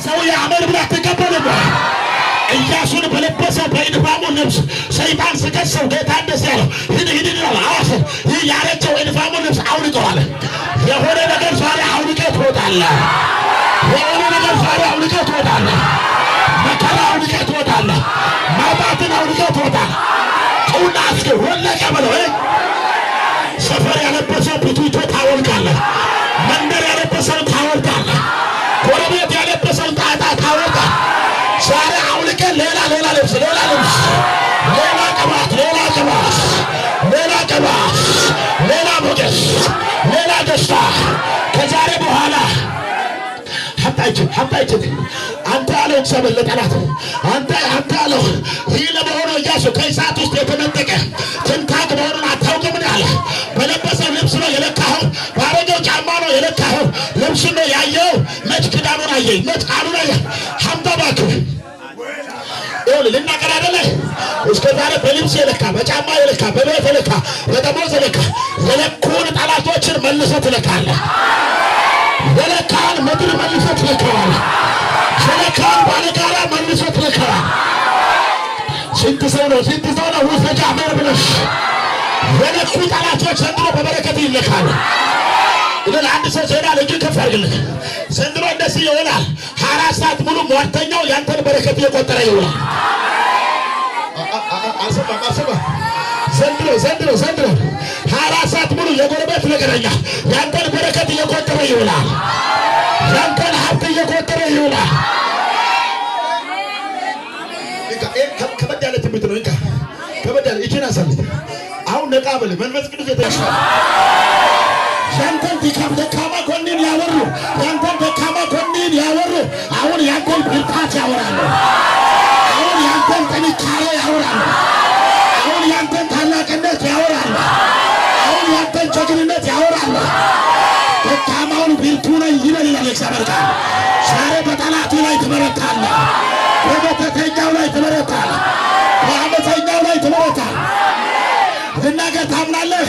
ሰው የአመን ብላ አትቀበልም። ኢያሱን በለበሰው በኢንፋሙ ልብስ ሰይጣን ስከሰው ጌታ እንደዚህ ያለው ሂድ ሂድ ነው። አዋስ ይህ ያረጀው ኢንፋሙ ልብስ አውልቀዋል። የሆነ ነገር ዛሬ አውልቀህ ትወጣለህ። የሆነ ነገር ዛሬ አውልቀህ ትወጣለህ። መከራ አውልቀህ ትወጣለህ። ማጣትን አውልቀህ ትወጣለህ። ቁና እስኪ ወለቀ በለው። ሰፈር ያለበሰው ቡቱቶ ታወልቃለህ። መንደር ያለበሰው ታወልቃለህ። ጎረቤት ያለበሰው ጣጣ ታወልቃለህ። ዛሬ አውልቀህ ሌላ ሌላ ልብስ፣ ሌላ ልብስ፣ ሌላ ቅባት፣ ሌላ ቅባት፣ ሌላ ቅባት፣ ሌላ ሞገስ፣ ሌላ ደስታ ከዛሬ በኋላ ሀብታችን ሀብታችን አንተ አለው እግዚአብሔር ለጠላት አንተ አንተ አለው። ይህ ለመሆኑ ኢያሱ ከእሳት ውስጥ የተነጠቀ ትንታግ መሆኑን አታውቅምን? አለ። በለበሰው ልብስ ነው የለካኸው፣ ባረገው ጫማ ነው የለካኸው። ልብሱን ነው ያየው። መች ክዳኑን አየኝ፣ መች ቃሉን አየ። ሀምዳ እባክህ ይኸውልህ ልናገር አይደለ? እስከ ዛሬ በልብስ የለካ፣ በጫማ የለካ፣ በቤት የለካ፣ በደሞዝ የለካ፣ የለኩን ጠላቶችን መልሰህ ትለካለህ። የለካን ምድር መልሰህ ትለካዋለህ። የለካን ባለጋራ መልሰህ ትለካዋለህ። ስንት ሰው ነው፣ ስንት ሰው ነው ውሰጅ አሜን ብለሽ የለኩ ጠላቶች ዘንድሮ በበረከት ይለካሉ። ግን አንድ ሰው ዜና ልጅ ከፍ አድርግልህ። ዘንድሮ እንደዚህ ይሆናል። 24 ሰዓት ሙሉ ሟርተኛው ያንተን በረከት እየቆጠረ ይውላል። አልሰማም አልሰማም። ዘንድሮ ዘንድሮ ዘንድሮ 24 ሰዓት ሙሉ የጎረቤት ነገረኛ ያንተን በረከት እየቆጠረ ይውላል። ያንተን ሀብት እየቆጠረ ይውላል። ከበድ ያለ ትምህርት ነው። እንካ ከበድ ያለ ይችን አሳልፍ። አሁን ነቃ በል። መንፈስ ቅዱስ የተሻለ ያንተን ድካም ደካማ ጎንን ያወሩ፣ ያንተን ደካማ ጎንን ያወሩ። አሁን ያንተን ብርታት ያወራሉ። አሁን ያንተን ጥንካሬ ያወራሉ። አሁን ያንተን ታላቅነት ያወራሉ። አሁን ያንተን ጀግንነት ያወራሉ። ደካማውን ብርቱ ነኝ ይበል ይላል እግዚአብሔር ቃል። ዛሬ በጠላቱ ላይ ትበረታለህ። በመተተኛው ላይ ትበረታለህ። በአመፀኛው ላይ ትበረታለህ። ልናገር ታምናለህ?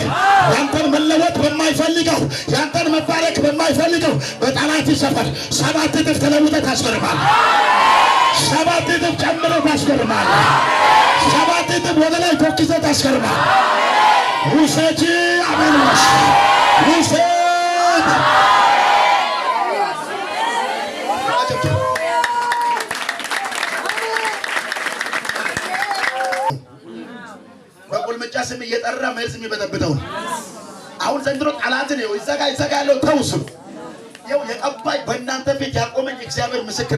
ያንተን መለወጥ በማይፈልገው፣ ያንተን መባረክ በማይፈልገው በጠላት ሰፈር 7 እጥፍ ተለውጠህ ታስገርማለህ። 7 እጥፍ ጨምረህ ታስገርማለህ። 7 እጥፍ ወደ ላይ ተኩሰህ ታስገርማለህ። ውሰጂ አሜን ውሰድ። በቁልምጫ ስም እየጠራ መልስ የሚበጠብጠው አሁን ዘንድሮ ጠላትን ይኸው ይዘጋ ይዘጋ ያለው ተውሱ። ይኸው የቀባይ በእናንተ ፊት ያቆመኝ እግዚአብሔር ምስክር።